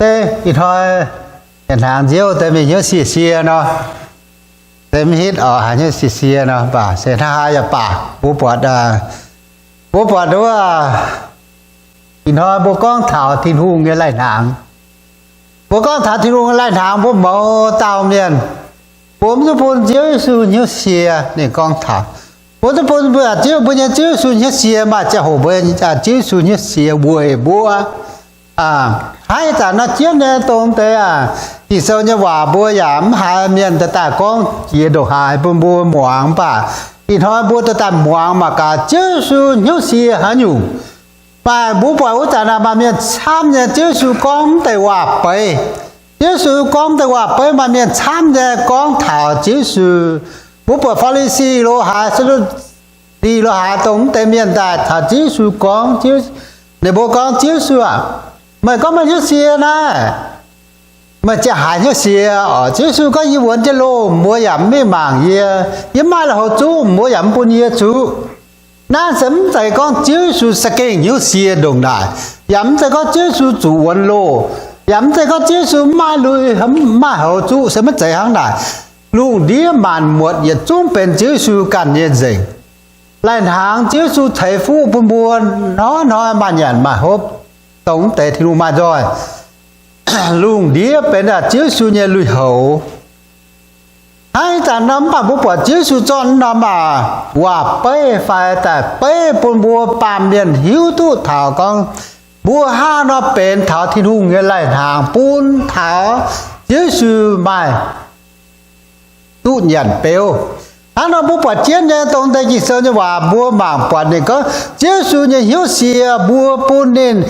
Ih hnoi nyanc hnaangx nziouv deix mingh hnyouv sie-sie nor, se mv hitv oc, haaix hnyouv sie-sie nor, mv baac se hnangv haaix yaac baac mbuo buatc, mbuo buatc wuov, ih hnoi mbuo gorngv taux Tin-Hungh nyei lai-hnaangx. Mbuo gorngv taux Tin-Hungh nyei lai-hnaangx, mbuo mouz dauh mienh, mbuo mv duqv bun Ziouv Yesu hnyouv sie. Ninh gorngv taux mbuo duqv bun mbuo, mbuo nyei Ziouv Yesu hnyouv sie, maaih ziangh hoc mbuo Ziouv Yesu hnyouv sie weic mbuo. Hnangv ih zanc nor jienv nyei dongh deix Ging-Sou nyei waac mbuo yaac mv haiz mienh daaih daaih gorngv jiex ndongc haaix bun mbuo muangx, mv baac ih hnoi mbuo daaih daaih muangx mangc gaax Ziouv Yesu hnyouv sie haaix nyungc. Maaih mbuo buatc wuov zanc naaic maaih mienh camv nyei Ziouv Yesu gorngv mv deix waac beiv. Ziouv Yesu gorngv mv deix waac beiv maaih mienh camv nyei gorngv taux Ziouv Yesu. Mbuo buatc Faa^li^si lo haaix, Saa^du^si lo haaix, dongh mv deix mienh daaih taux Ziouv Yesu gorngv, ninh mbuo gorngv, Ziouv Yesu aah, meih gorngv meih hnyouv sie naaiv, meih ziangh haaix hnyouv sie oc? Ziouv Yesu gorngv, yie wuonx jienv loh, mbuo yaac mv mingh mangc yie. Yie maaih lui-houx zuqv, mbuo yaac mv bun yie zuqv. Naaiv se mv zeiz gorngv Ziouv Yesu za'gengh hnyouv sie ndongc naaic, yaac mv zeiz gorngv Ziouv Yesu zuqc wuonx loh, yaac mv zeiz gorngv Ziouv Yesu mv maaih lui, mv maaih houx zuqv, se maiv zeiz hnangv naaic. Lungh ndiev maanc muotc yietc zungv benx Ziouv Yesu ganh nyei nzengc. Lai-hnaangx Ziouv Yesu ceix fuqv bun mbuo hnoi-hnoi maaih nyanc maaih hopv, dongh mv deix Tin-Hungh maaih nzoih. Lungh ndiev benx Ziouv Yesu nyei lui-houx. Hnangv ih zanc nor mv baac mbuo buatc Ziouv Yesu zorqv norm waac beiv fai daaih beiv bun mbuo baamh mienh hiuv duqv taux gorngv mbuo hnangv nor benx taux Tin-Hungh nyei lai-hnaangx bun taux Ziouv Yesu maaih duqv nyanc beuv. Hnangv nor mbuo buatc jienv nyei dongh deix Ging-Sou nyei waac mbuo mangc buatc ninh gorngv Ziouv Yesu nyei hnyouv sie mbuo bun ninh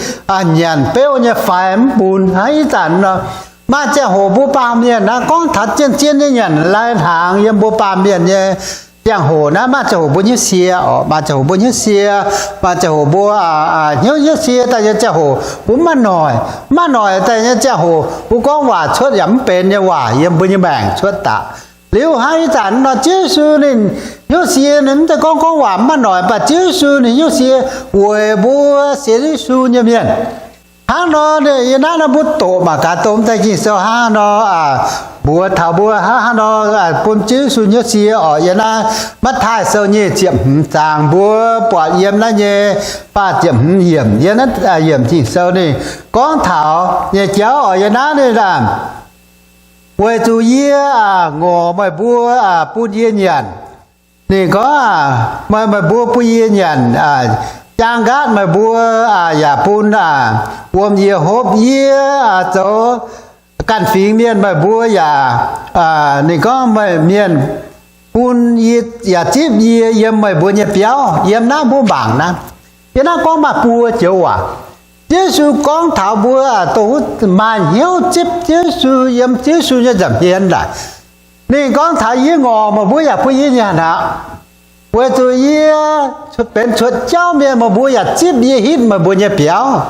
nyanc beuv nyei fai mv bun. Hnangv ih zanc nor maaih ziangh hoc mbuo baamh mienh naaiv gorngv taux zien-zien nyei nyanc lai-hnaangx yiem mbuo baamh mienh nyei ziangh hoc naaiv, maaih ziangh hoc mbuo hnyouv sie oc, maaih ziangh hoc mbuo hnyouv sie, maaih ziangh hoc mbuo hnyouv hnyouv sie daaih nyei ziangh hoc mbuo maiv noic, maiv noic daaih nyei ziangh hoc mbuo gorngv waac cuotv yaac mv benx nyei waac yiem mbuo nyei maengc cuotv daaih. Liuz hnangv ih zanc nor Ziouv Yesu ninh hnyouv sie, ninh mv zeiz gorngv gorngv waac maiv noic, mv baac Ziouv Yesu ninh hnyouv sie weic mbuo sienx Yesu nyei mienh. Hnangv nor yie naaiv nor mbuo doqc mangc gaax dongh deix Ging-Sou hnangv nor mbuox taux mbuo hnangv nor bun Ziouv Yesu hnyouv sie oc. Yie naaiv Matv^taai Sou nyic ziepc hmz zaang mbuo buatc yiem naaiv nyei faah ziepc hmz yiemc, yiem naaiv yiemc Ging-Sou ninh gorngv taux nyei jauv oc. Yie naaiv ninh weic zuqc yie ngorc meih mbuo bun yie nyanc. Ninh gorngv, meih, meih mbuo bun yie nyanc, jaang nqaatv meih mbuo yaac bun wuom yie hopv. Yie zoux ganh fingx mienh meih mbuo yaac, ninh gorngv meih mienh bun yie yaac zipv yie yiem meih mbuo nyei biauv. Yiem naaiv mbuo mangc naaiv, yiem naaiv gorngv maaih buo joux waac. Ziouv Yesu gorngv taux mbuo dongh maaih hnyouv zipv Ziouv Yesu yiem Ziouv Yesu nyei nza'hmien naaic. Ninh gorngv taux, yie ngorc meih mbuo yaac bun yie nyanc aqv. Weic zuqc yie benx cuotv jauv mienh, meih mbuo yaac zipv yie hitv meih mbuo nyei biauv.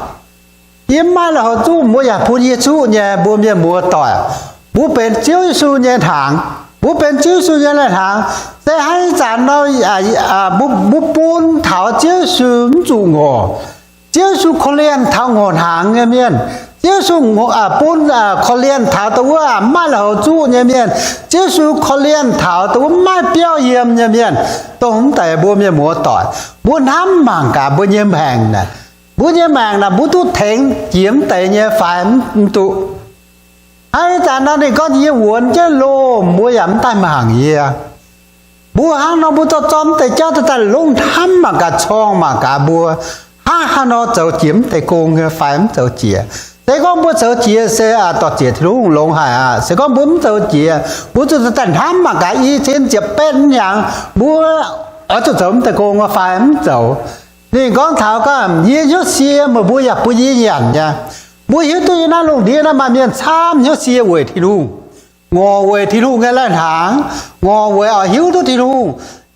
Yie mv maaih lui-houx zuqv, mbuo yaac bun yie zuqv nyei. Mbuo mienh muoz-doic, mbuo benx Ziouv Yesu nyei hnaangx, mbuo benx Ziouv Yesu nyei lai-hnaangx. Se hnangv ih zanc nor, mbuo bun taux Ziouv Yesu mv zuqc ngorc. Ziouv Yesu korv-lienh taux ngorc hnaangx nyei mienh. Ziouv Yesu bun, korv-lienh taux dongh wuov mv maaih lui-houx zuqv nyei mienh. Ziouv Yesu korv-lienh taux dongh wuov mv maaih biauv yiem nyei mienh. Dongh mv deix mbuo mienh muoz-doic, mbuo hnamv mangc gaax mbuo nyei maengc naaic. Mbuo nyei maengc naaic mbuo duqv tengx jiex mv deix nyei fai mv duqv? Hnangv ih zanc nor ninh gorngv, yie wuonx jienv loh, mbuo yaac mv daaih mangc yie. Mbuo hnangv nor mbuo zorqv mv deix jauv daaih longc hnamv mangc gaax, corng mangc gaax mbuo hnangv haaix nor zoux jiex mv deix gong nyei fai mv zoux jiex. Se gorngv mbuo zoux jiex se dorh ziec Tin-Hungh longx haic aqv. Se gorngv mbuo mv zoux jiex, mbuo zuqc daaih hnamv mangc gaax i cin ziepc betv hnyangx mbuo oix zuqc zoux mv deix gong fai mv zoux. Ninh gorngv taux gorngv, yie hnyouv sie, meih mbuo yaac bun yie nyanc nyei. Mbuo hiuv duqv yie naaiv lungh ndiev naaiv maaih mienh camv hnyouv sie weic Tin-Hungh, ngorc weic Tin-Hungh nyei lai-hnaangx, ngorc weic oix hiuv duqv Tin-Hungh,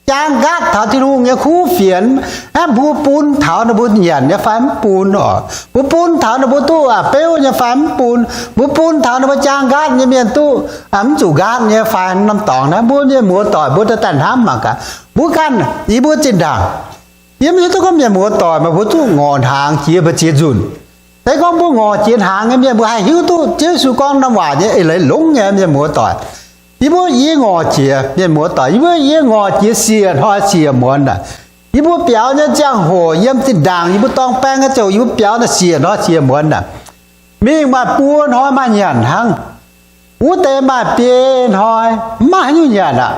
jaang nqaatv taux Tin-Hungh nyei kuv fienx. Hnangv mbuo bun taux ninh mbuo nyanc nyei fai mv bun oc? Mbuo bun taux ninh mbuo duqv beuv nyei fai mv bun? Mbuo bun taux ninh mbuo jaang nqaatv nyei mienh duqv mv zuqc nqaatv nyei fai? Norm dorngx naaiv mbuo mienh muoz-doic mbuo daaih daaih hnamv mangc gaax. Mbuo ganh yie mbuo zinh ndaangc, yie mv hiuv duqv gorngv mienh muoz-doic meih mbuo zuqc ngorc hnaangx jiex mbu'ziex nzunc. Se gorngv mbuo ngorc jiex hnaangx nyei mienh, mbuo haih hiuv duqv Ziouv Yesu gorngv norm waac nyei eix leiz longx nyei, mienh muoz-doic. Yie mbuo yie ngorc jiex, mienh muoz-doic, yie mbuo yie ngorc jiex siec hnoi siec muonz naaic. Yie mbuo biaux nyei ziangh hoc yiem zinh ndaangc yie mbuo dorng baeng nyei ziouc yie mbuo biaux naaic siec hnoi siec muonz naaic. Mingh maaih buo hnoi maaih nyanc hnangv. Wuov deix maaih biei hnoi mv maaih haaix nyungc nyanc aqv.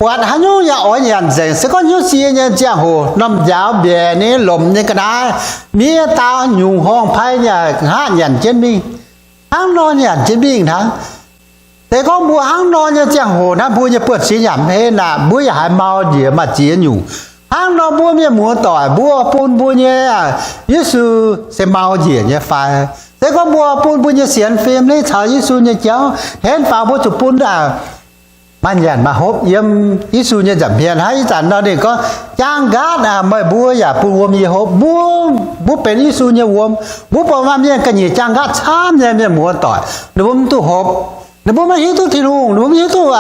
Buatc haaix nyungc yaac oix nyanc nzengc. Se gorngv hnyouv sie nyei ziangh hoc, norm njaaux mbiaeqc nyei, lomc nyei ga'naaiv, miev dau nyungc horngh pai yaac hngaqv nyanc jienv mingh. Hnangv nor nyanc jienv mingh hnangv. Se gorngv mbuo hnangv nor nyei ziangh hoc naaiv, mbuo nyei buonv-sin yaac mv henv aqv. Mbuo yaac haiz mau njiec maaih ziex nyungc. Hnangv nor mbuo mienh muoz-doic, mbuo bun mbuo nyei Yesu se mau njiec nyei fai? Se gorngv mbuo bun mbuo nyei sienx fim ni caux Yesu nyei jauv henv faaux, mbuo zuqc bun maaih nyanc maaih hopv yiem Yesu nyei nza'hmien. Hnangv ih zanc nor ninh gorngv, jaang nqaatv meih mbuo yaac bun wuom yie hopv. Mbuo, mbuo benx Yesu nyei wuom. Mbuo buatc maaih mienh ga'nyiec jaang nqaatv camv nyei, mienh muoz-doic, ninh mbuo mv duqv hopv. Ninh mbuo maiv hiuv duqv Tin-Hungh, ninh mbuo mv hiuv duqv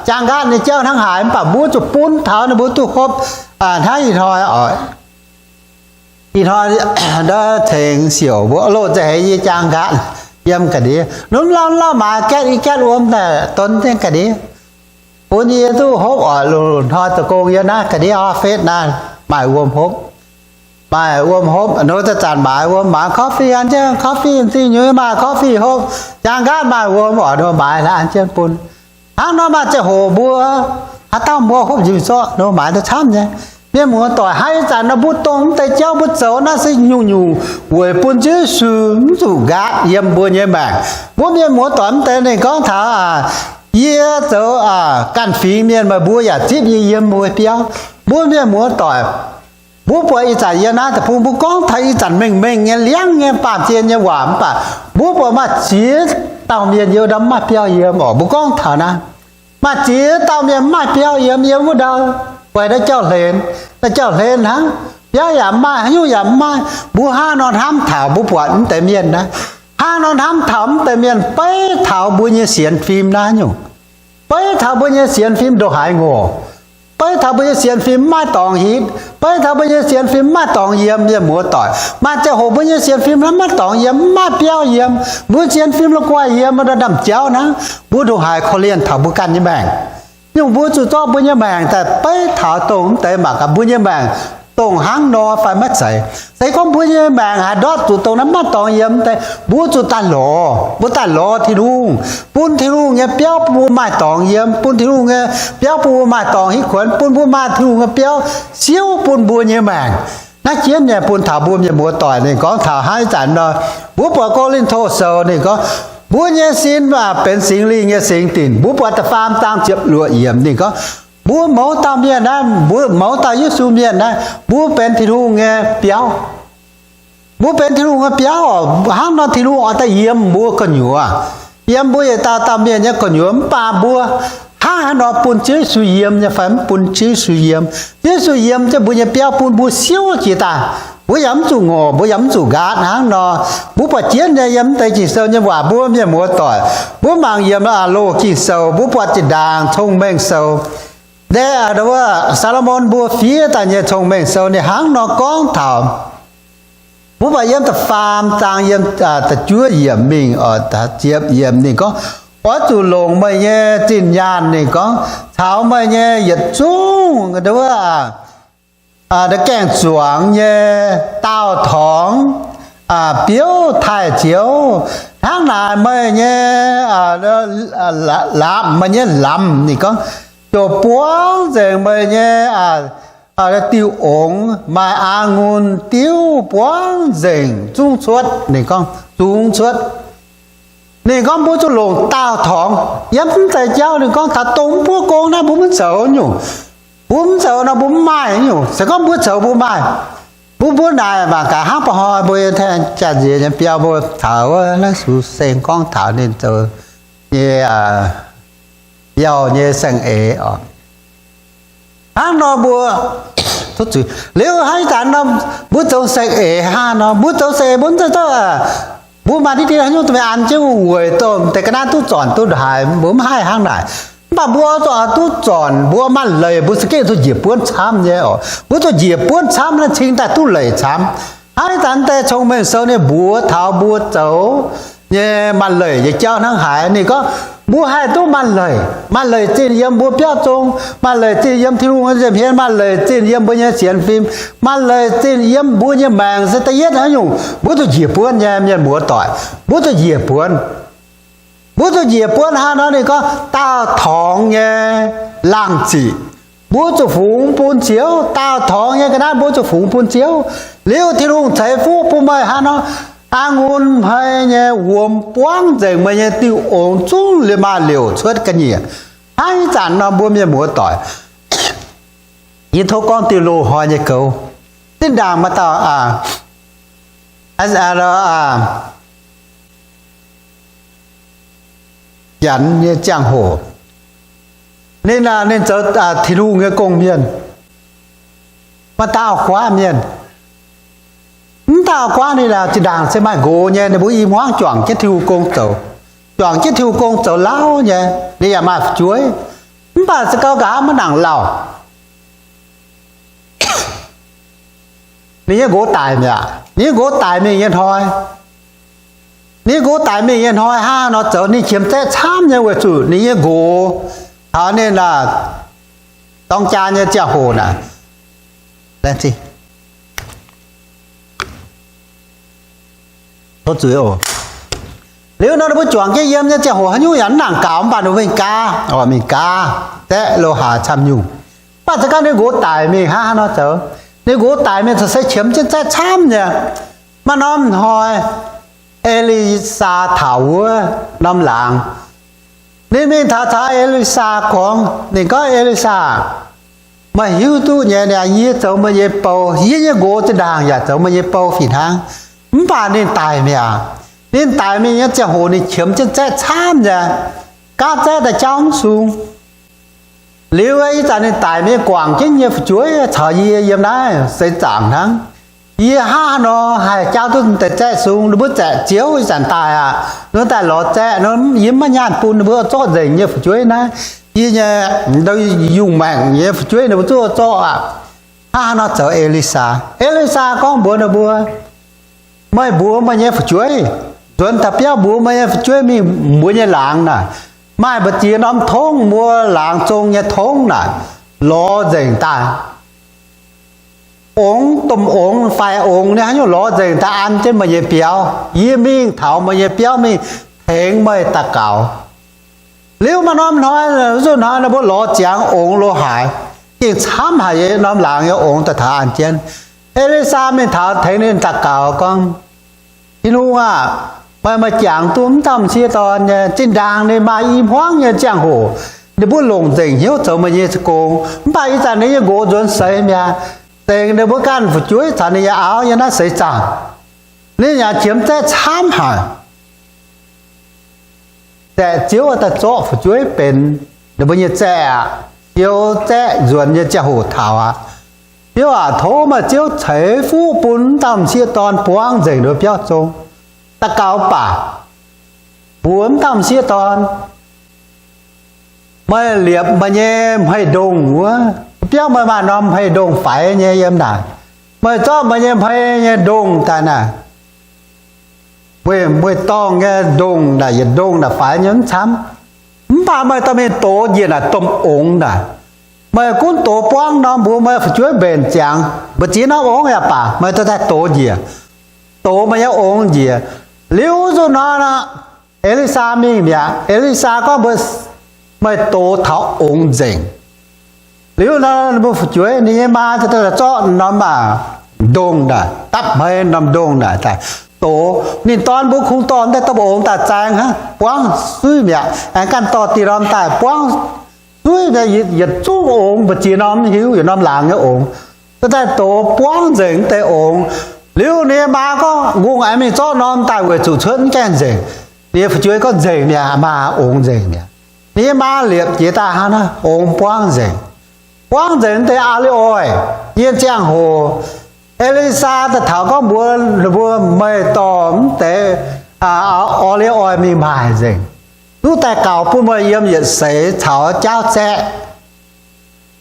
jaang nqaatv nyei jauv hnangv haaix, mv baac mbuo zuqc bun taux ninh mbuo duqv hopv. Hnangv ih hnoi oc, ih hnoi ndau tengx siouc mbuo loz-nzengc heix yie jaang nqaatv yiem ga'ndiev. Ninh mbuo lauh lauh maaiz gaetv i gaetv wuom daaih donx jienv ga'ndiev, bun yie duqv hopv oc. Loz-hnoi zoux gong yiem naaiv ga'ndiev office naaiv maaih wuom hopv. Maaih wuom hopv, ninh mbuo zanc-zanc maaiz wuom, maaiz coffee an jienv, coffee zingh nyuiz maaih coffee hopv, jaang nqaatv maaih wuom oc, ninh mbuo maaiz an jienv bun. Hnangv nor maaih ziangh hoc mbuo haaix dauh mbuo hopv njiec zorqv ninh mbuo maaiz duqv camv nyei. Mienh muoz-doic, hnangv ih zanc nor mbuo dongh mv deix jauv mbuo zoux naaiv se nyungc-nyungc weic bun Ziouv Yesu mv zuqc nqaatv yiem mbuo nyei maengc. Mbuo mienh muoz-doic mv deix ninh gorngv taux yie zoux ganh fingx mienh, meih mbuo yaac zipv yie yiem mbuo biauv. Mbuo mienh muoz-doic, mbuo buatc ih zanc yiem naaiv deic-bung mbuo gorngv taux ih zanc mengh mengh nyei, liangv nyei, baamh gen nyei waac, mv baac mbuo buatc maaih ziex dauh mienh yiem ndau mv maaih biauv yiem oc. Mbuo gorngv taux naaiv, maaih ziex dauh mienh mv maaih biauv yiem, yiem wuov ndau, weic ndau jauv hlen, ndau jauv hlen hnangv, biauv yaac mv maaih, haaix nyungc yaac mv maaih. Mbuo hnangv nor hnamv taux mbuo buatc mv deix mienh naaiv, hnangv nor hnamv taux mv deix mienh beiv taux mbuo nyei sienx fim naaiv nyungc. Beiv taux mbuo nyei sienx fim ndongc haaix ngorc, beiv taux mbuo nyei sienx fim mv maaih dorngx hitv, beiv taux mbuo nyei sienx fim mv maaih dorngx yiem. Mienh muoz-doic, maaih ziangh hoc mbuo nyei sienx fim mv maaih dorngx yiem, mv maaih biauv yiem, mbuo sienx fim la'guaih yiem ndamv-jauv hnangv. Mbuo ndongc haaix korv-lienh taux mbuo ganh nyei maengc? Nyungc mbuo zuqc zorqv mbuo nyei maengc daaih beiv taux dongh mv deix mangc gaax mbuo nyei maengc dongh hnangv nor fai maiv zeiz. Se gorngv mbuo nyei maengc haaix ndortv zuqc dongh naaiv maiv dorngx yiem deix, mbuo zuqc daaih lorz, mbuo daaih lorz Tin-Hungh, bun Tin-Hungh nyei biauv bun mbuo maaih dorngx yiem, bun Tin-Hungh nyei biauv bun mbuo maaih dorngx hitv kuonx, bun mbuo maaih Tin-Hungh nyei biauv siouv bun mbuo nyei maengc. Naaiv jienv nyei bun taux mbuo mienh muoz-doic ninh gorngv taux hnangv ih zanc nor, mbuo buatc Ko^lin^to Sou ninh gorngv, mbuo nyei sin benx Singx Lingh nyei singx dinc. Mbuo buatc da'faam zaang ziepc luoqc yiemc ninh gorngv, mbuo mouz dauh mienh naaiv, mbuo mouz dauh Yesu mienh naaiv, mbuo benx Tin-Hungh nyei biauv. Mbuo benx Tin-Hungh nyei biauv oc. Hnangv nor Tin-Hungh oix daaih yiem mbuo gu'nyuoz, yiem mbuo yietc dauh dauh mienh nyei gu'nyuoz. Mv baac mbuo hnangv haaix nor bun Ziouv Yesu yiem nyei fai mv bun Ziouv Yesu yiem? Ziouv Yesu yiem jienv mbuo nyei biauv bun mbuo siouv jiex daaih. Mbuo yaac mv zuqc ngorc, mbuo yaac mv zuqc nqaatv. Hnangv nor mbuo buatc jienv nyei yiem mv deix Ging-Sou nyei waac, mbuo mienh muoz-doic, mbuo mangc yiem Loz-Ging-Sou, mbuo buatc zinh ndaangc Cong-Mengh Sou. Ndau wuov Saa^lo^morn mbuo fiev daaih nyei Cong-Mengh Sou ninh hnangv nor gorngv taux, mbuo buatc yiem da'faam zaang yiem da'juov yiemc mingh ziepc yiemc ninh gorngv, oix zuqc longc meih nyei zinh nyaanh ninh gorngv caux meih nyei yietc zungv ndau wuov gaengh zuangx nyei daauh torngx, biouv taaih zioux. Hnangv naaic meih nyei laapc, meih nyei lamz ninh gorngv, ziouc buangv nzengc meih nyei diuh ongx, maaih a'ngunc diuv buangv nzengc zungv cuotv. Ninh gorngv zungv cuotv. Ninh gorngv mbuo zuqc longc daauh torngx. Yiem mv deix jauv ninh gorngv taux dongh mbuo gong naaiv mbuo mv zoux nyungc, mbuo mv zoux nor mbuo mv maaih nyungc. Se gorngv mbuo zoux mbuo maaih. Mbuo, mbuo naaic mangc gaax hnangv ba'hnoi mbuo jaa-nziex nyei biauv mbuo taux wuov Laengh Sux Seng gorngv taux ninh zoux nyei biauv nyei saeng-eix oc. Hnangv nor mbuo liuz hnangv ih zanc nor, mbuo zoux saeng-eix hnangv nor, mbuo zoux saeng-eix mbuo mv zeiz zorqv, mbuo maaih diqv dien haaix nyungc daaih an jienv wuov weic dongh deix ga'naaiv duqv zornc duqv haiz, mbuo mv haih hnangv naaic. Mv baac mbuo oix zuqc duqv zornc, mbuo maaih leiz mbuo za'gengh zuqc njiec buonv camv nyei oc. Mbuo zuqc njiec buonv camv naaiv cing daaih duqv leiz camv. Hnangv ih zanc naaiv deix Cong-Mengh Sou ninh mbuox taux mbuo zoux nyei maaih leic nyei jauv hnangv haaix. Ninh gorngv mbuo haih duqv maaih leic, maaih leic zinh yiem mbuo biauv zong, maaih leic zinh yiem Tin-Hungh nyei nza'hmien, maaih leic zinh yiem mbuo nyei sienx fim, maaih leic zinh yiem mbuo nyei maengc se da'yietv haaix nyungc, mbuo zuqc njiec buonv nyei mienh muoz doic. Mbuo zuqc njiec buonv. Mbuo zuqc njiec buonv hnangv nor, ninh gorngv daauh torngx nyei laangh ziqc mbuo zuqc fungx bun Ziouv. Daauh torngx nyei ga'naaiv mbuo zuqc fungx bun Ziouv. Liuz Tin-Hungh ceix fuqv bun meih hnangv nor, a'ngunc hmei nyei wuom buangv nzengc meih nyei diuh ongx zungv liemh maah liouc cuotv ga'nyiec. Hnangv ih zanc nor mbuo mienh muoz doic, yie tov gorngv diuh loz-hnoi nyei goux. Zinh ndaangc maaih dauh Janx nyei ziangh hoc, ninh, ninh zoux Tin-Hungh nyei gong-mienh, maaih dauh auv-guaav mienh. Mv dauh auv-guaav ninh laauh zinh ndaangc se maaih nqox nyei, ninh mbuo i hmuangv juangc jienv Tin-Hungh gong zoux, juangc jienv Tin-Hungh gong zoux lauh nyei, ninh yaac maaih fu'jueiv. Mv baac se gau nqa'haav maiv nangc lauh. Ninh nyei nqox daic mi'aqv. Ninh nyei nqox daic mingh nyei hnoi, ninh nyei nqox daic mingh nyei hnoi hnangv nor zoux ninh qiemx zaeqv camv nyei weic zuqc ninh nyei nqox taux ninh dorng jaa nyei ziangh hoc naaic, liuz nor ninh mbuo juangc jienv yiem nyei ziangh hoc haaix nyungc yaac mv nangc gaux, mv baac ninh mbuo mingh gaav, mingh gaav zaeqv lo haaix camv nyungc. Mv baac se gorngv ninh nqox daic mingh hnangv haaix nor zoux, ninh nqox daic mingh corc se qiemx jienv zaeqv camv nyei. Maaih norm hnoi E^li^saa taux wuov norm laangz, ninh mingh taux caux E^li^saa gorngv, ninh gorngv, E^li^saa, meih hiuv duqv nyei niaa, yie zoux meih nyei bou, yie nyei nqox zinh ndaangc yaac zoux meih nyei bou fih hnangv. Mv baac ninh daic mi'aqv. Ninh daic mingh nyei ziangh hoc ninh qiemx jienv zaeqv camv nyei, gaav zaeqv daaih jauv mv sung. Liuz ih zanc ninh daic mingh guangc jienv nyei fu'jueiv caux yie yiem naaiv seix zaangc hnangv. Yie hnangv haaix nor haih jauv duqv deix zaeqv sung? Ninh mbuo zaeqc Ziouv ih zanc daaih aqv. Ninh mbuo daaih lorz zaeqv nor, yie maiv nyaanh bun ninh mbuo zorqv nzengc nyei fu'jueiv naaiv. Yie nyei yungh maengc nyei fu'jueiv ninh mbuo zuqc zorqv aqv. Hnangv haaix nor zoux E^li^saa? E^li^saa gorngv mbuox ninh mbuo, meih mbuox meih nyei fu'jueiv, nzuonx taux biauv mbuox meih nyei fu'jueiv mingh mbuo nyei laangz naaic, maaih mbu'ziex norm tongv, mbuo laangz zong nyei tongv naaic, lorz nzengc daaih. Ongx, domh ongx, faix ongx nyei haaix nyungc lorz nzengc daaih an jienv meih nyei biauv. Yie mingh taux meih nyei biauv mingh tengx meih daux gaux. Liuz maaih norm hnoi, zuqv hnoi ninh mbuo lorz ziangx ongx lo haaix, gengh camv haic nyei, norm laangz nyei ongx daaih taux an jienv. E^li^saa mingh taux tengx ninh daux gaux gorngv, Tin-Hungh aah! Meih, meih jangx duqv m'dauh m'sieqv dorn nyei. Zinh ndaangc ninh maaih i hmuangv nyei ziangh hoc, ninh mbuo longc nzengc hnyouv zoux meih nyei gong. Mv baac ih zanc ninh nyei nqox nzuonx seix mi'aqv, zengc ninh mbuo ganh fu'jueiv caux ninh nyei auv yiem naaiv seix zaangc. Ninh yaac qiemx zaeqv camv haic. Zaeqv Ziouv daaih zorqv fu'jueiv benx ninh mbuo nyei zaeqv aqv. Ziouv zaeqv nzuonx nyei ziangh hoc taux aqv. Ziouv aac, tov meih Ziouv ceix fuqv bun m'dauh m'sieqv dorn buangv nzengc ninh mbuo biauv zong. Daux gaux baac mbuox m'dauh m'sieqv dorn, meih liepc meih nyei hmei-ndongh wuov, biauv meih maaih norm hmei-ndongh faix nyei yiem naaic. Meih zorqv meih nyei hmei nyei ndongh daaih naaic, weih, weih dorngh nyei ndongh naaic, yietc ndongh naaic faix nyei mv camv. Mv baac meih dorh mingh dox njiec naaic domh ongx naaic. Meih gunv dox buangv norm mbuox meih fu'jueiv mbenc ziangx, mbu'ziex norm ongx yaac baac, meih dorh daaih dox njiec, dox meih nyei ongx njiec. Liuz zuqc nor, E^li^saa mingh mi'aqv. E^li^saa gorngv mbuox meih, dox taux ongx nzengc. Liuz nor, ninh mbuo fu'jueiv, ninh nyei maa daaih zorqv norm ndongh naaic, dapv hmei norm ndongh naaic daaih dox. Ninh dorn mbuo kungx dorh daaih domh ongx daaih zaeng hnangv, buangv suiv mi'aqv. Aengx ganh dorh diuh norm daaih buangv suiv, yietc zungv ongx mbu'ziex norm mv hiuv, yietc norm laangz nyei ongx, dorh daaih dox buangv nzengc deix ongx. Liuz ninh nyei maa gorngv, ngongh aengx mingh zorqv norm daaih weic zuqc cuotv mv gaengh nzengc. Ninh nyei fu'jueiv gorngv, nzengc mi'aqv, maa, ongx nzengc mi'aqv. Ninh nyei maa liepc jiez daaih hnangv naaiv, ongx buangv nzengc. Buangv nzengc deix aah li oix nyei ziangh hoc, E^li^saa daaih taux gorngv mbuox ninh mbuo, meih dorh mv deix aah li oix mingh maaic nzengc, duqv daaih gaux bun meih yiem yietc seix caux jaauv zaeqv.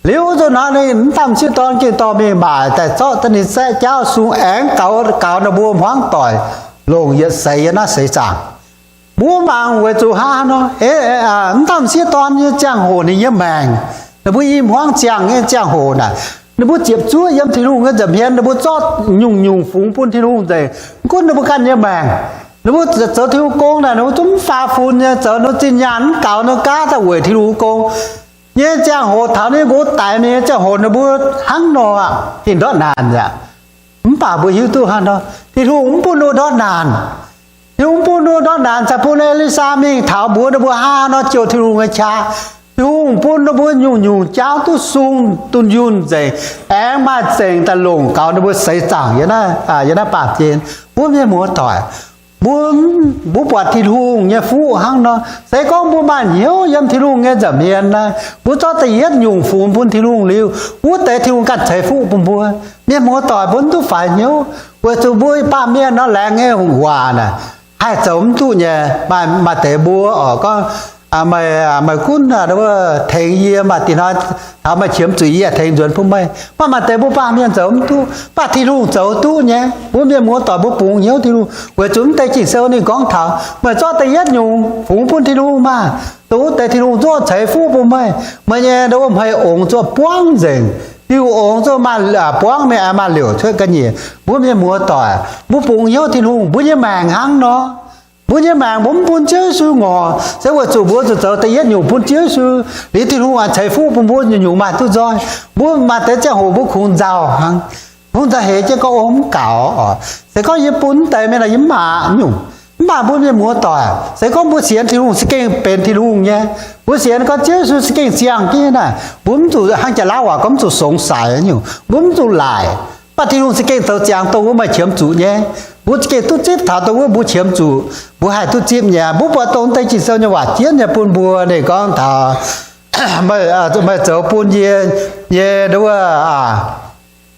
Liuz nzunc hnoi ninh mv daan m'sieqv dorn gengh dorh mingh maaic daaih zorqv daaih ninh zaeqv jaauv sung aengx gaux, gaux ninh mbuo hmuangv doic longc yietc seix yiem naaiv seix zaangc. Mbuo mangc weic zuqc hnangv nor, mv daan m'sieqv dorn nyei ziangh hoc ninh nyei maengc, ninh mbuo i hmuangv ziangh nyei ziangh hoc naaic, ninh mbuo ziepc zuoqv yiem Tin-Hungh nyei nza'hmien, ninh mbuo zorqv nyungc-nyungc fungx bun Tin-Hungh nzengc. Mv gunv ninh mbuo ganh nyei maengc, ninh mbuo zoux Tin-Hungh gong naaic, ninh mbuo zungv mv faaux fun nyei, zoux ninh zinh nyaanh mv gaux ninh gaav daaih weic Tin-Hungh gong nyei ziangh hoc taux ninh nqox daix mingh nyei ziangh hoc ninh mbuo hnangv nor aqv, gengh ndortv naanc aqv. Mv baac mbuo hiuv duqv hnangv nor, Tin-Hungh mv bun ninh ndortv naanc. Tin-Hungh mv bun ninh ndortv naanc, caux bun E^li^saa mingh taux mbuox ninh mbuo hnangv nor jouh Tin-Hungh nyei qaqv. Tin-Hungh bun ninh mbuo nyungc-nyungc jaauv duqv sung dunh yunh nzengc, aengx maaih zengc daaih longc gaux ninh mbuo seix zaangc yiem naaiv baamh gen. Mbuo mienh muoz-doic, mbuo, mbuo buatc Tin-Hungh nyei fuqv hnangv nor, se gorngv mbuo maaih hnyouv yiem Tin-Hungh nyei nza'hmien naaic, mbuo zorqv da'yietv nyungc fungx bun Tin-Hungh liuz, wuov deix Tin-Hungh ganh ceix fuqv bun mbuo. Mienh muoz-doic, mbuo mv duqv faix hnyouv, weic zuqc mbuo baamh mienh nor, laengz nyei waac naaic haih zoux mv duqv nyei. Maaih, maaih deix mbuo oc gorngv, meih, meih gunv tengx yie, maaih deix hnoi taux meih qiemx zuqc yie tengx nzuonx bun meih. Mv baac maaih deix mbuo baamh mienh zoux mv duqv, mv baac Tin-Hungh zoux duqv nyei. Mbuo mienh muoz-doic, mbuo bungx hnyouv Tin-Hungh weic zuqc mv deix Ging-Sou ninh gorngv taux meih zorqv da'yietv nyungc fungx bun Tin-Hungh maah, dongh wuov deix Tin-Hungh zuqc ceix fuqv bun meih. Meih nyei ndo hmei ongx zuqc buangv nzengc, diuh ongx zuqc maaih, buangv mingh maaih liouc cuotv ga'nyiec. Mbuo mienh muoz-doic, mbuo bungx hnyouv Tin-Hungh, mbuo nyei maengc hnangv nor. Mbuo nyei maengc mbuo mv bun Ziouv Yesu ngorc se weic zuqc mbuo zuqc zoux da'yietv nyungc bun Ziouv Yesu, liuz Tin-Hungh ceix fuqv bun mbuo nyungc-nyungc maaih duqv nzoih. Mbuo maaih deix ziangh hoc mbuo kungx nzauh hnangv, kungx nzauh heix jienv gorngv, Ov, mv gaux oc. Se gorngv yie bun mv deix mienh naaic yie mv maaih nyungc. Mv baac mbuo mienh muoz-doic, se gorngv mbuo sienx Tin-Hungh se gengh benx Tin-Hungh nyei. Mbuo sienx gorngv Ziouv Yesu se gengh ziangh jienv naaic, mbuo mv zuqc hnangv jaax-laauv waac gorngv mv zuqc songx saix nyungc, mbuo mv zuqc laaic. Mv baac Tin-Hungh se gengh zoux ziangx dongh wuov meih qiemx zuqc nyei. Mbuo za'gengh duqv zipv taux dongh wuov mbuo qiemx zuqc, mbuo haih duqv zipv nyei. Mbuo buatc dongh deix Ging-Sou nyei waac jienv nyei bun mbuo. Ninh gorngv taux, meih zoux bun yie nyei nduov,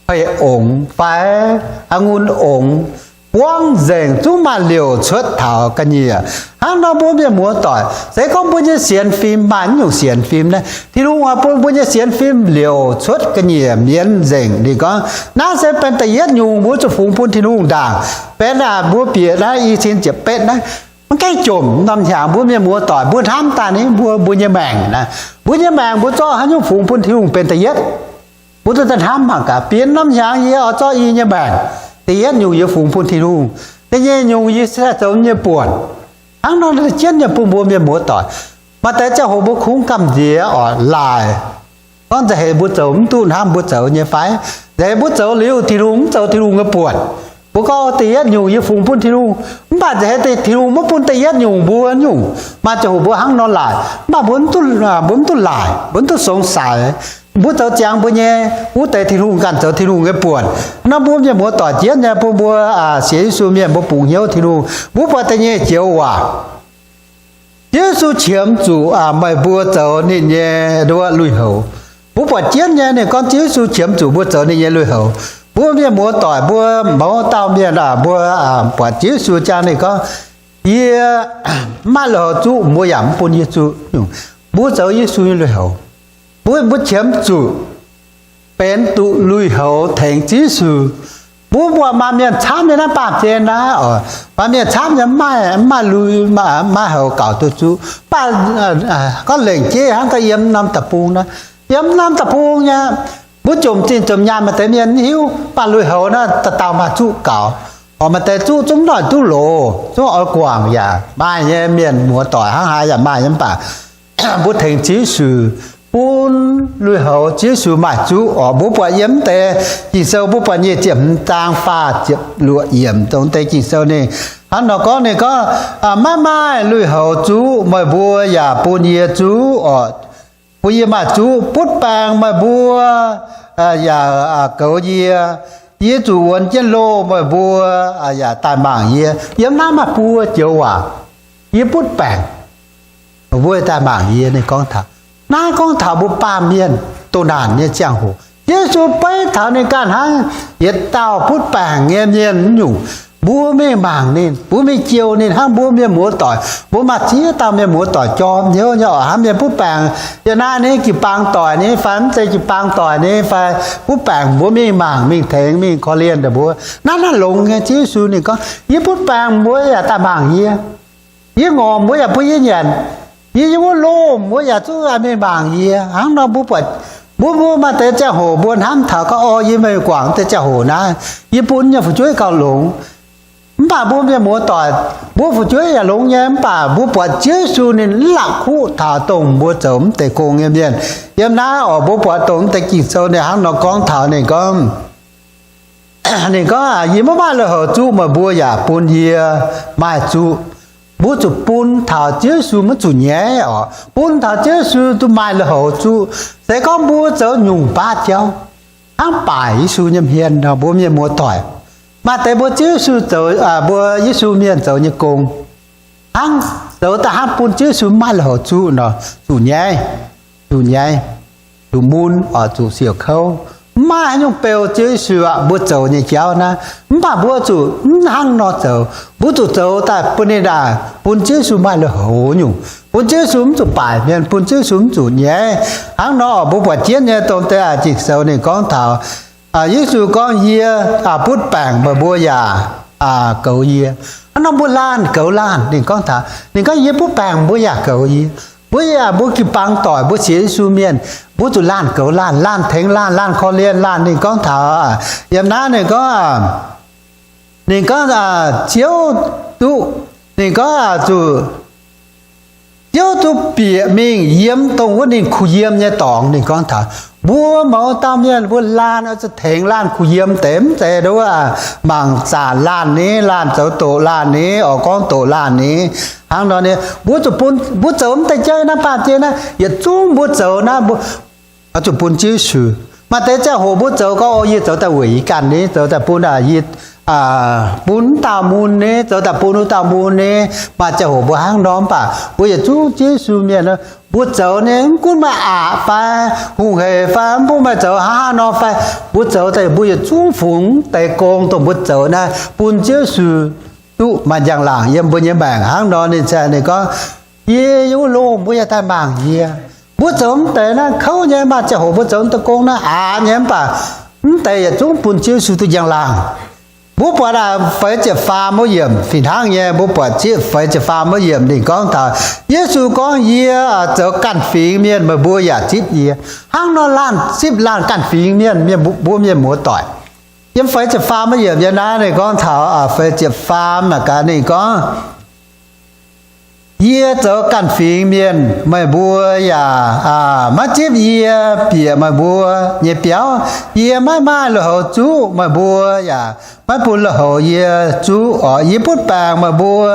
hei ongx fai a'ngun ongx buangv nzengc, zungv maaih liouc cuotv taux ga'nyiec. Hnangv nor mbuo mienh muoz-doic, se gorngv mbuo nyei sienx fim maaih nyungc sienx fim naaiv, Tin-Hungh oix bun mbuo nyei sienx fim liouc cuotv ga'nyiec mienz nzengc. Ninh gorngv naaiv se benx da'yietv nyungc mbuo zuqc fungx bun Tin-Hungh ndaangc. Benx aac mbuo bieqc naaiv i cin ziepc betv naaiv, maiv gaengh jomc norm hnyangx mbuo mienh muoz-doic mbuo hnamv daaih ni mbuo, mbuo nyei maengc naaiv, mbuo nyei maengc mbuo zorqv haaix nyungc fungx bun Tin-Hungh benx da'yietv? Mbuo duqv daaih hnamv mangc gaax, bienx norm hnyangx yie oix zorqv i nyei maengc da'yietv nyungc yie fungx bun Tin-Hungh. Da'nyeic nyungc yie se zoux nyei buonc. Hnangv nor jienv nyei bun mbuo mienh muoz-doic, maaih deix ziangh hoc mbuo kungx gamh nziex oc, laaic. Gorngv nza'heic mbuo zoux mv duqv hnangv mbuo zoux nyei fai? Nza'heic mbuo zoux liuz Tin-Hungh mv zoux Tin-Hungh nyei buonc. Mbuo gorngv da'yietv nyungc yie fungx bun Tin-Hungh, mv baac nza'heic Tin-Hungh maiv bun da'yietv nyungc mbuo nyungc. Maaih ziangh hoc mbuo hnangv nor laaic, mv baac mbuo mv duqv, mbuo mv duqv laaic, mbuo mv duqv songx saix. Mbuo zoux ziangx mbuo nyei, wuov deix Tin-Hungh ganh zoux Tin-Hungh nyei buonc. Nor mbuo mienh muoz-doic jienv nyei bun mbuo sienx Yesu mienh mbuo bungx hnyouv Tin-Hungh. Mbuo buatc da'nyeic joux waac, Ziouv Yesu qiemx zuqc meih mbuo zoux ninh nyei nduov lui-houx. Mbuo buatc jienv nyei ninh gorngv Ziouv Yesu qiemx zuqc mbuo zoux ninh nyei lui-houx. Mbuo mienh muoz-doic mbuo mouz dauh mienh mbuo buatc Ziouv Yesu jangx ninh gorngv, yie mv maaih lui-houx zuqv, mbuo yaac mv bun yie zuqv. Mbuo zoux Yesu nyei lui-houx. Mbuo, mbuo qiemx zuqc benx duqv lui-houx tengx Ziouv Yesu. Mbuo buatc maaih mienh camv nyei naaiv baamh gen naaiv oc, maaih mienh camv nyei mv maaih, mv maaih lui, mv maaih houx gaux duqv zuqv. Mv baac gorngv lengc jeiv hnangv gorngv yiem norm deic-bung naaiv, yiem norm deic-bung nyei, mbuo jomc zinh jomc nyaanh maaih deix mienh mv hiuv, mv baac lui-houx naaiv dauh dauh maaih zuqv gaux. Oc, maaih deix zuqv zungv noic duqv loz, zungv oix guangc yaac maaih nyei. Mienh muoz-doic hnangv haaix yaac maaih nyei, mv baac mbuo tengx Ziouv Yesu bun lui-houx Ziouv Yesu maaih zuqv oc. Mbuo buatc yiem deix Ging-Sou mbuo buatc nyic ziepc hmz zaang faah ziepc luoqc yiemc dongh deix Ging-Sou ninh hnangv nor gorngv, ninh gorngv, maiv maaih lui-houx zuqv meih mbuo yaac bun yie zuqv oc. Bun yie maaih zuqv. Butv baengc meih mbuo yaac goux yie. Yie zuqc wuonx jienv loh meih mbuo yaac daaih mangc yie. Yiem naaiv maaih buo joux waac, yie butv baengc, mbuo daaih mangc yie. Ninh gorngv taux, naaiv gorngv taux mbuo baamh mienh doh naanc nyei ziangh hoc. Yesu beiv taux ninh ganh hnangv yietc dauh butv baengc nyei mienh nyungc. Mbuo mingh mangc ninh, mbuo mingh jouh ninh hnangv mbuo mienh muoz-doic. Mbuo maaih ziex dauh mienh muoz-doic jorm hnyouv nyei oc, hnangv mienh butv baengc, yiem naaiv ninh jiu-baang doic ni fai mv zeiz jiu-baang doic ni fai butv baengc, mbuo mingh mangc, mingh tengx, mingh korv-lienh ninh mbuo. Naaiv, naaiv longx nyei. Ziouv Yesu ninh gorngv, yie butv baengc mbuo yaac daaih mangc yie. Yie ngorc mbuo yaac bun yie nyanc. Yie yiem wuov loh mbuo yaac zungv mingh mangc yie. Hnangv nor mbuo buatc, mbuo, mbuo maaih deix ziangh hoc mbuo hnamv taux gorngv, o, yie mingh guangc deix ziangh hoc naaiv, yie bun nyei fu'jueiv gauh longx. Mv baac mbuo mienh muoz-doic, mbuo fu'jueiv yaac longx nyei, mv baac mbuo buatc Ziouv Yesu ninh mv la'kuqv taux dongh mbuo zoux mv deix gong nyei mienh. Yiem naaiv oc, mbuo buatc dongh mv deix Ging-Sou ninh hnangv nor gorngv taux, ninh gorngv, ninh gorngv, yie maiv maaih lui-houx zuqv, meih mbuo yaac bun yie maaih zuqc. Mbuo zuqc bun taux Ziouv Yesu maiv zuqc nyaiv oc. Bun taux Ziouv Yesu duqv maaih lui-houx zuqv. Se gorngv mbuo zoux nyungc baav jauv, hnangv baaic Yesu nyei hmien nor, mbuo mienh muoz-doic, maaih deix mbuo Ziouv Yesu zoux, mbuo Yesu mienh zoux nyei gong, hnangv zoux daaih hnangv bun Ziouv Yesu maiv maaih lui-houx zuqv nor, zuqc nyaiv, zuqc nyaiv, zuqc mun oc, zuqc siouc kouv. Mv maaih haaix nyungc beu Ziouv Yesu aqv, mbuo zoux nyei jauv naaiv. Mv baac mbuo zuqc mv hnangv nor zoux. Mbuo zuqc zoux daaih bun ninh aac, bun Ziouv Yesu maaih lui-houx nyungc, bun Ziouv Yesu mv zuqc baaic mienh, bun Ziouv Yesu mv zuqc nyaiv. Hnangv nor oc, mbuo buatc jienv nyei dongh deix Ging-Sou ninh gorngv taux, Yesu gorngv, yie butv baengc, meih mbuo yaac goux yie. Hnangv nor mbuo laanh goux laanh, ninh gorngv taux, ninh gorngv, yie butv baengc, mbuo yaac goux yie. Mbuo yaac, mbuo jiu-baang doic, mbuo sienx Yesu mienh, mbuo zuqc laanh goux laanh, laanh tengx laanh, laanh korv-lienh laanh. Ninh gorngv taux, yiem naaiv ninh gorngv, ninh gorngv, Ziouv duqv, ninh gorngv, zuqc Ziouv duqv bieqc mingh yiem dongh wuov ninh kuh yiem nyei dorngx. Ninh gorngv taux mbuo mouz dauh mienh, mbuo laanh oix zuqc tengx laanh kuh yiem deix, mv zeiz nduov mangc zaanc laanh ni, laanh zoux doqc laanh ni, oix gorngv doqc laanh ni. Hnangv nor ni, mbuo zuqc bun, mbuo zoux mv deix jauv naaiv, baamh gen naaiv, yietc zungv mbuo zoux naaiv, mbuo oix zuqc bun Ziouv Yesu. Maaih deix ziangh hoc mbuo zoux gorngv, o, yie zoux daaih weic yie ganh ni, zoux daaih bun, yie bun wuov dauh mun ni, zoux daaih bun wuov dauh mun ni. Maaih ziangh hoc mbuo hnangv nor, mv baac mbuo yietc zungv Ziouv Yesu mienh, mbuo zoux ni, mv gunv maaih aqc fai hungh hec fai mv gunv maaih zoux hnangv haaix nor fai, mbuo zoux daaih mbuo yietc zungv fungx deix gong dongh mbuo zoux naaiv bun Ziouv Yesu duqv maaih njang-laangc yiem mbuo nyei maengc. Hnangv nor ninh, ninh gorngv, yie yiem wuov loh mbuo yaac daaih mangc yie. Mbuo zoux mv deix naaiv kouv nyei, maaih ziangh hoc mbuo zoux deix gong naaiv aqc nyei, mv baac mv deix yietc zungv bun Ziouv Yesu duqv njang-laangc. Mbuo buatc feix ziepc faam wuov yiemc fih hnangv nyei, mbuo buatc feix ziepc faam wuov yiemc ninh gorngv taux, Yesu gorngv, yie zoux ganh fingx mienh, meih mbuo yaac zipv yie. Hnangv nor laanh zipv laanh ganh fingx mienh, mienh mbuo mienh muoz-doic. Yiem feix ziepc faam wuov yiemc yiem naaiv ninh gorngv taux, feix ziepc faam naaic gaax ninh gorngv, yie zoux ganh fingx mienh, meih mbuo yaac maiv zipv yie bieqc meih mbuo nyei biauv. Yie maiv maaih lui-houx zuqv, meih mbuo yaac maiv bun lui-houx yie zuqv oc. Yie butv baengc, meih mbuo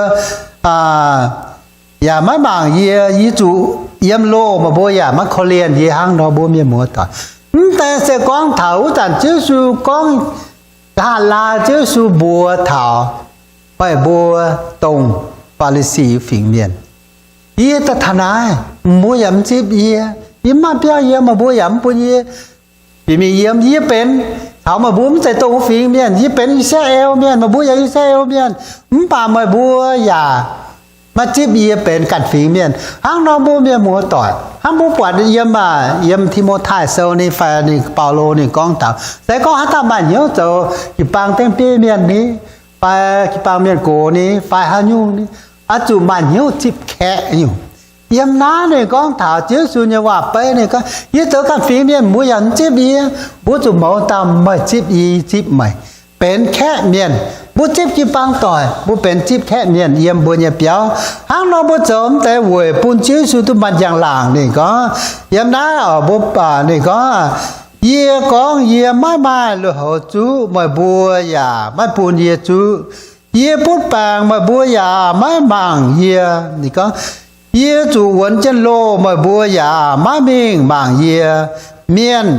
yaac maiv mangc yie. Yie zuqc yiem loh, meih mbuo yaac maiv korv-lienh yie. Hnangv nor mbuo mienh muoz-doic, mv deix se gorngv taux wuov zanc Ziouv Yesu gorngv, nqa'haav laai Ziouv Yesu mbuox taux meih mbuo dongh Faa^li^si fingx mienh, yie daaih taux naaiv, meih mbuo yaac mv zipv yie. Yie mv maaih biauv yiem, meih mbuo yaac mv bun yie bieqc mingh yiem. Yie benx caux meih mbuo mv zeiz dongh wuov fingx mienh. Yie benx I^saa^laa^en Mienh, meih mbuo yaac I^saa^laa^en Mienh, mv baac meih mbuo yaac maiv zipv yie benx ganh fingx mienh. Hnangv nor mbuo mienh muoz-doic, hnangv mbuo buatc yiem, yiem Ti^mo^tai Sou ni fai ninh Baulo ninh gorngv taux, se gorngv haaix dauh maaih hnyouv zoux jiu-baang diemv bieiv mienh ni, fai jiu-baang mienh gox ni, fai haaix nyungc ni, oix zuqc maaih hnyouv zipv kaeqv nyungc. Yiem naaiv ninh gorngv taux Ziouv Yesu nyei waac-beiv, ninh gorngv, yie zoux ganh fingx mienh, mbuo yaac mv zipv yie. Mbuo zuqc mouz dauh, meih zipv yie, yie zipv meih, benx kaeqv mienh. Mbuo zipv jiu-baang doic, mbuo benx zipv kaeqv mienh yiem mbuo nyei biauv. Hnangv nor mbuo zoux mv deix weic bun Ziouv Yesu duqv maaih njang-laangc. Ninh gorngv, yiem naaiv oc, mbuo, ninh gorngv, yie gorngv yie maiv maaih lui-houx zuqv, meih mbuo yaac maiv bun yie zuqv. Yie butv baengc, meih mbuo yaac maiv mangc yie. Ninh gorngv, yie zuqc wuonx jienv loh, meih mbuo yaac maiv mingh mangc yie. Mienh,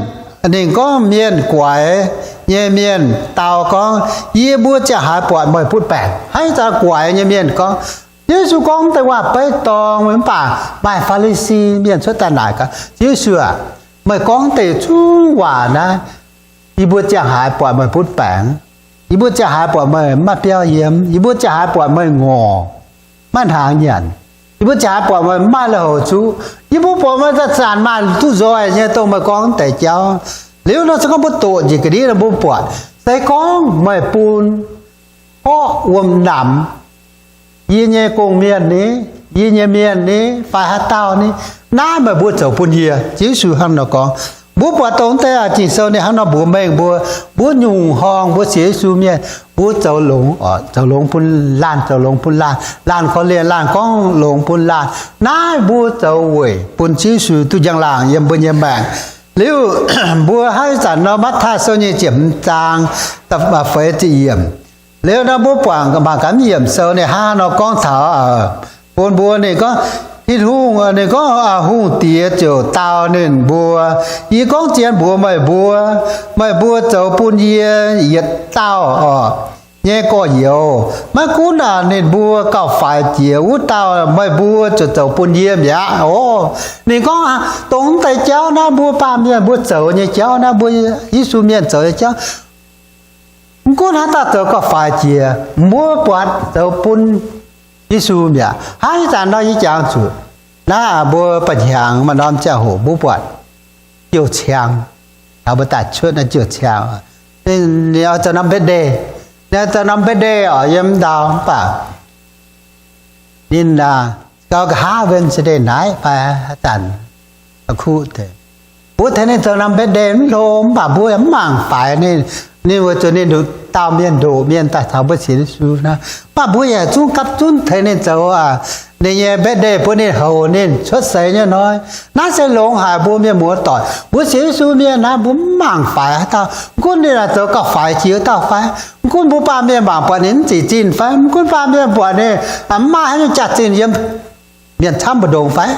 ninh gorngv mienh guaix nyei mienh dau gorngv, yie mbuo ziangh haaix buatc meih butv baengc? Haaix zanc guaix nyei mienh gorngv, Yesu gorngv deix waac-beiv dorngc, mv baac maaih Faa^li^si mienh cuotv daaih naaic gaax, Yesu aac, meih gorngv deix zungv waac naaiv, yie mbuo ziangh haaix buatc meih butv baengc? Yie mbuo ziangh haaix buatc meih maiv biauv yiem, yie mbuo ziangh haaix buatc meih ngorc, maiv hnaangx nyanc, yie mbuo ziangh haaix buatc meih maiv maaih lui-houx zuqv, yie mbuo buatc meih zanc-zanc maaih duqv nzoih nyei, dongh meih gorngv deix jauv. Liuz nor se gorngv mbuo doqc njiec ga'ndiev nor mbuo buatc, se gorngv meih bun horqv wuom-namx yie nyei gong-mienh ni, yie nyei mienh ni, fai haaix dauh ni, naaiv meih mbuo zoux bun yie. Ziouv Yesu hnangv nor gorngv. Mbuo buatc dongh deix Ging-Sou ninh hnangv nor mbuox mengh mbuo, mbuo nyungc horngh mbuo sienx Yesu mienh, mbuo zoux longx, zoux longx bun laanh, zoux longx bun laanh, laanh korv-lienh laanh, gorngv longx bun laanh. Naaiv mbuo zoux weic bun Ziouv Yesu duqv njang-laangc yiem mbuo nyei maengc. Liuz mbuo hnangv ih zanc nor Matv^taai Sou nyei ziepc hmz zaang feix ziepc yiemc. Liuz nor mbuo buangh mangc gaax yiemc sou ninh hnangv nor gorngv taux bun mbuo, ninh gorngv, Tin-Hungh, ninh gorngv, Hungh Diex ziouc dau ninh mbuo, Yie gorngv zien mbuox meih mbuo, meih mbuo zoux bun yie yietc dauh nyei gorx-youz, maiv gunv ninh mbuo gauh faix jiex wuov dauh, meih mbuo ziouc zoux bun yie mi'aqv. Orv, ninh gorngv dongh deix jauv naaiv mbuo baamh mienh mbuo zoux nyei jauv naaiv, mbuo Yesu mienh zoux nyei jauv, mv gunv haaix dauh zoux gauh faix jiex, mbuo buatc zoux bun Yesu mi'aqv. Hnangv ih zanc nor yie jangx zuqc naaiv mbuo ba'hnyangx maaih norm ziangh hoc mbuo buatc jiouv ciang, taux mbuo daaih cuotv naaiv jiouv ciang, ninh oix zoux norm birthday, ninh oix zoux norm birthday oc yiem ndau, mv baac ninh gauh nqa'haav Wednesday naaiv fai haaix zanc kuv deix, mbuo tengx ninh zoux norm birthday mv hlo, mv baac mbuo yaac mv mangc faix ninh. Ninh weic zuqc ninh nduqc dauh mienh ndoqc mienh daaih taux mbuo sienx Yesu naaiv, mv baac mbuo yaac zungv gapv zunv tengx ninh zoux ninh nyei birthday bun ninh houx ninh cuotv seix nyei hnoi. Naaiv se longx haic mbuo mienh muoz-doic. Mbuo sienx Yesu mienh naaiv mbuo mv mangc faix haaix dauh, mv gunv ninh zoux gauh faix jiex dauh fai, mv gunv mbuo baamh mienh mangc buatc ninh mv zic zinh fai, mv gunv baamh mienh buatc ninh mv maaih haaix nyungc jaax-zinh yiem mienh camv mbu'ndongx fai,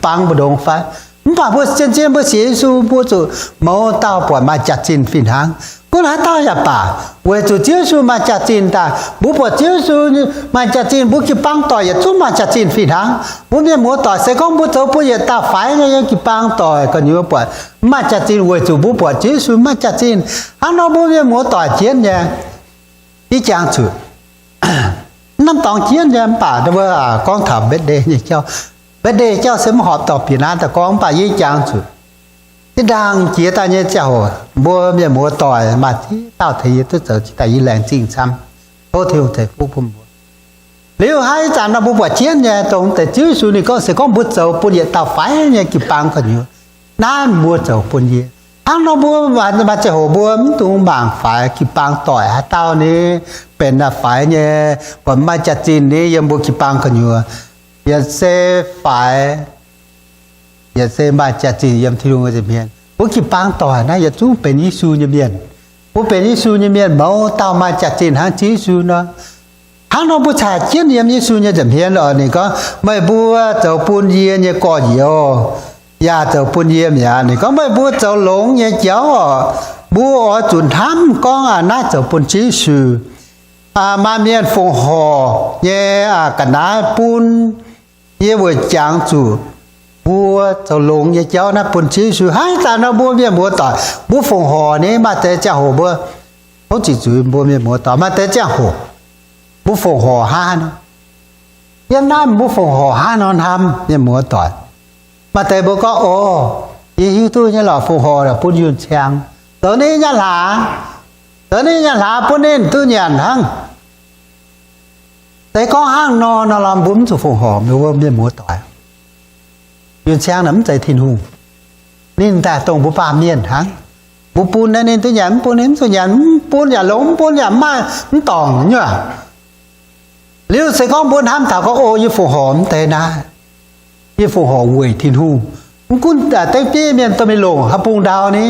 bang mbu'ndongx fai, mv baac mbuo zien-zien mbuo sienx Yesu mbuo zuqc mouz dauh buatc maaih jaax-zinh fih hnangv. Gunv haaix dauh yaac baac, weic zuqc Ziouv Yesu maaih jaax-zinh daaih, mbuo buatc Ziouv Yesu maaih jaax-zinh, mbuo jiu-baang doic yietc zungv maaih jaax-zinh fih hnangv. Mbuo mienh muoz-doic se gorngv mbuo zoux bun yietc dauh faix nyei yiem jiu-baang doic gu'nyuoz buatc mv maaih jaax-zinh weic zuqc mbuo buatc Ziouv Yesu maaih jaax-zinh. Hnangv nor mbuo mienh muoz-doic jienv nyei, yie jangx zuqc mv norm dorngx jienv nyei, mv baac gorngv taux birthday nyei jauv, birthday jauv se mv horpc dorh bieqc naaiv daaih gorngv, mv baac yie jangx zuqc zinh ndaangc jiex daaih nyei ziangh hoc mbuo mienh muoz-doic maaih ziex dauh tengx yie duqv zoux jiex daaih, yie laengz zingh camv. Tov Tin-Hungh ceix fuqv bun mbuo. Liuz hnangv ih zanc nor mbuo buatc jienv nyei dongh deix Ziouv Yesu ninh gorngv se gorngv mbuo zoux bun yietc dauh faix nyei jiu-baang gu'nyuoz, naaiv mbuo zoux bun yie. Hnangv nor mbuo maaih ziangh hoc mbuo mv dungx mangc faix jiu-baang doic haaix dauh ni benx faix nyei, buatc maaih jaax-zinh ni yiem mbuo jiu-baang gu'nyuoz, yietc se faix, yietc se maaih jaax-zinh yiem Tin-Hungh nza'hmien. Mbuo jiu-baang doic naaiv yietc zungv benx Yesu nyei mienh. Mbuo benx Yesu nyei mienh mouz dauh maaih jaax-zinh hnangv Ziouv Yesu nor. Hnangv nor mbuo caux jienv yiem Yesu nyei nza'hmien oc. Ninh gorngv, meih mbuo zoux bun yie nyei gorx-youz yaac zoux bun yie mi'aqv. Ninh gorngv, meih mbuo zoux longx nyei jauv oc, mbuo oix zuqc hnamv gorngv naaiv zoux bun Ziouv Yesu. Maaih mienh fongc horc nyei ga'naaiv bun yie weic jangx zuqc mbuo zoux longx nyei jauv naaiv bun Ziouv Yesu. Hnangv ih zanc nor mbuo mienh muoz-doic mbuo fongc horc ni, maaih deix ziangh hoc mbuo tov ziqc zuiz, mbuo mienh muoz-doic maaih deix ziangh hoc mbuo fongc horc hnangv haaix nor. Yiem naaiv mbuo fongc horc hnangv haaix nor hnamv, mienh muoz-doic? Maaih deix mbuo gorngv, o, yie hiuv duqv nyei lorqc, fongc horc bun yunh ciang, zoux ninh nyei hlaax, zoux ninh nyei hlaax bun ninh duqv nyanc hnangv. Se gorngv hnangv nor, nor mbuo mv zuqc fongc horc mbuo mienh muoz-doic. Yunh ciang naaic mv zeiz Tin-Hungh. Ninh daaih dongh mbuo baamh mienh hnangv. Mbuo bun naaiv ninh duqv nyanc, mv bun ninh mv zuqc nyanc, mv bun yaac longx, mv bun yaac mv maaih, mv dorngc nyei. Liuz se gorngv mbuo hnamv taux gorngv, o, yie fongc horc mv deix naaiv, yie fongc horc weic Tin-Hungh. Mv gunv dengv bieiv mienh dorh mingh longc haaix bung ndau ni,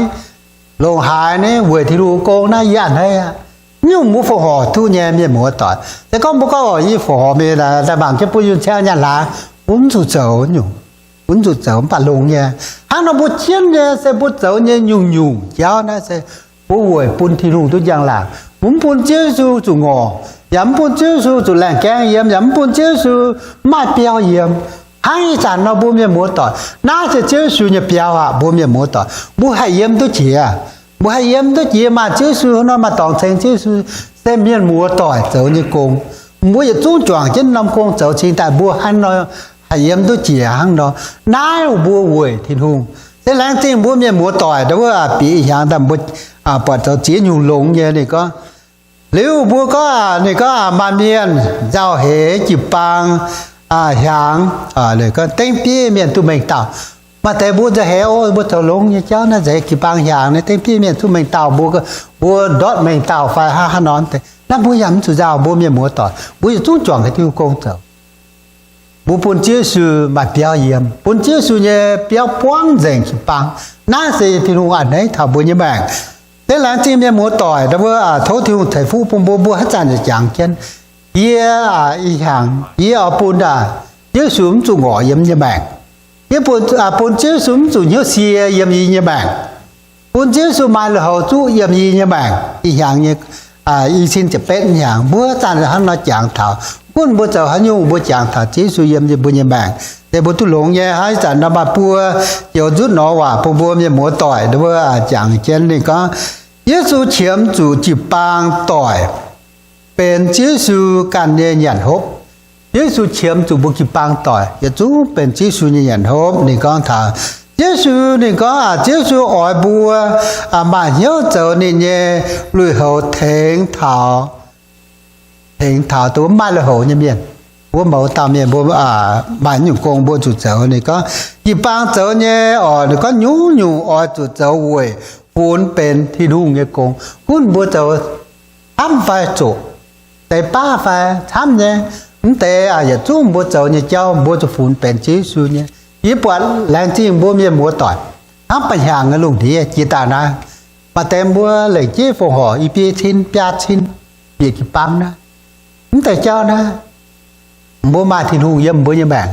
longc haaix ni, weic Tin-Hungh gong naaiv yie a'hneiv aqv. Nyungc mbuo fongc horc duqv nyei, mienh muoz-doic. Se gorngv mbuo gorngv, o, yie fongc horc mingh daaih mangc jienv bun yunh ciang nyanc hlaax, mbuo mv zuqc zoux nyungc. Mbuo mv zuqc zoux mv baac longx nyei. Hnangv nor mbuo jienv nyei se mbuo zoux nyei nyungc-nyungc jauv naaiv se mbuo weic bun Tin-Hungh duqv njang-laangc. Mbuo mv bun Ziouv Yesu zuqc ngorc, yaac mv bun Ziouv Yesu zuqc laengh gaengv yiem, yaac mv bun Ziouv Yesu mv maaih biauv yiem. Hnangv ih zanc nor mbuo mienh muoz-doic, naaiv se Ziouv Yesu nyei biauv aqv. Mbuo mienh muoz-doic mbuo haih yiem duqv jiex. Mbuo haih yiem duqv jiex maaih Ziouv Yesu hnangv nor, maaih dorngx ceng Ziouv Yesu, se mienh muoz-doic zoux nyei gong. Mbuo yietc zungv juangc jienv norm gong zoux cingx daaih mbuo hnangv nor, haih yiem duqv jiex hnangv nor. Naaiv mbuo weic Tin-Hungh. Se laengz zingh mbuo mienh muoz-doic ndau wuov bieqc ih hnyangx daaih mbuo buatc zoux ziex nyungc longx nyei. Ninh gorngv, liuz mbuo gorngv, ninh gorngv maaih mienh nzauh heix jiu-baang hiaangx, gorngv dengv bieiv mienh duqv mengh dauh. Maaih deix mbuo nzauh heix, o, mbuo zoux longx nyei jauv naaiv nzauh heix jiu-baang hiaangx, naaiv dengv bieiv mienh duqv mengh dauh, mbuo, mbuo ndortv mengh dauh fai hnangv haaix nor. Naaiv mbuo yaac mv zuqc nzauh, mbuo mienh muoz-doic, mbuo yietc zungv juangc ga'diuh gong zoux. Mbuo bun Ziouv Yesu maaih biauv yiem, bun Ziouv Yesu nyei biauv buangv nzengc jiu-baang. Naaiv se Tin-Hungh a'hneiv taux mbuo nyei maengc. Se laengz zingh mienh muoz-doic ndau wuov, tov Tin-Hungh ceix fuqv bun mbuo, mbuo haaix zanc yaac jangx jienv. Yie, ih hnyangx yie oix bun aac, Ziouv Yesu mv zuqc ngorc yiem yie nyei maengc. Yie bun, bun Ziouv Yesu mv zuqc hnyouv sie yiem yie nyei maengc. Bun Ziouv Yesu maaih lui-houx zuqv yiem yie nyei maengc. Ih hnyangx nyei, i cin ziepc betv hnyangx, mbuo zanc hnangv nor jangx taux. Gunv mbuo zoux haaix nyungc, mbuo jangx taux Ziouv Yesu yiem mbuo nyei maengc, se mbuo duqv longx nyei. Hnangv ih zanc nor maaih buo joux nzutv nor waac bun mbuo mienh muoz-doic ndau wuov jangx jienv. Ninh gorngv, Yesu qiemx zuqc jiu-baang doic benx Ziouv Yesu ganh nyei nyanc hopv. Ziouv Yesu qiemx zuqc mbuo jiu-baang doic yietc zungv benx Ziouv Yesu nyei nyanc hopv. Ninh gorngv taux Ziouv Yesu, ninh gorngv, Ziouv Yesu oix mbuo maaih hnyouv zoux ninh nyei lui-houx tengx taux, tengx taux dongh maaih lui-houx nyei mienh. Mbuo mouz dauh mienh mbuo maaih nyungc gong mbuo zuqc zoux. Ninh gorngv jiu-baang zoux nyei oc, ninh gorngv nyungc-nyungc oix zuqc zoux weic funx benx Tin-Hungh nyei gong. Gunv mbuo zoux camv fai zoqc, deix baav fai camv nyei, mv deix yietc zungv mbuo zoux nyei jauv mbuo zuqc funx benx Ziouv Yesu nyei. Yie buatc laengz zingh mbuo mienh muoz-doic hnangv ba'hnyangx nyei lungh ndiev jiex daaih naaiv, maaih deix mbuo lengc jeiv fongc horc i biei cin biaa cin bieqc jiu-baang naaiv. Mv deix jauv naaiv, mbuo maaih Tin-Hungh yiem mbuo nyei maengc.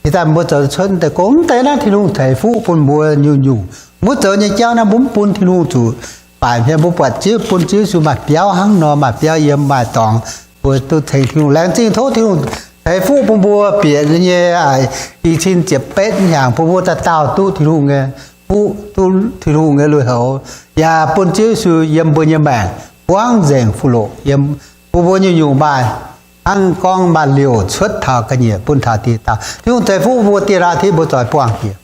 Jiex daaih mbuo zoux cuotv mv deix gong, mv deix naaiv Tin-Hungh ceix fuqv bun mbuo nyungc-nyungc. Mbuo zoux nyei jauv naaiv mbuo mv bun Tin-Hungh zuqc baaic hmien. Mbuo buatc Ziouv, bun Ziouv Yesu maaih biauv hnangv nor, maaih biauv yiem, maaih dorngx, mbuo duqv ceng Tin-Hungh. Laengz zingh tov Tin-Hungh ceix fuqv bun mbuo bieqc nyei i cin ziepc betv hnyangx bun mbuo dauh dauh duqv Tin-Hungh nyei fuqv, duqv Tin-Hungh nyei lui-houx, yaac bun Ziouv Yesu yiem mbuo nyei maengc buangv nzengc fuqv loqc yiem bun mbuo nyungc-nyungc maaih hnangv gorngv maaih liouc cuotv taux ga'nyiec bun taux dieh dauh. Tin-Hungh ceix fuqv mbuo dieh dauh, tengx mbuo zoix buangh jiex.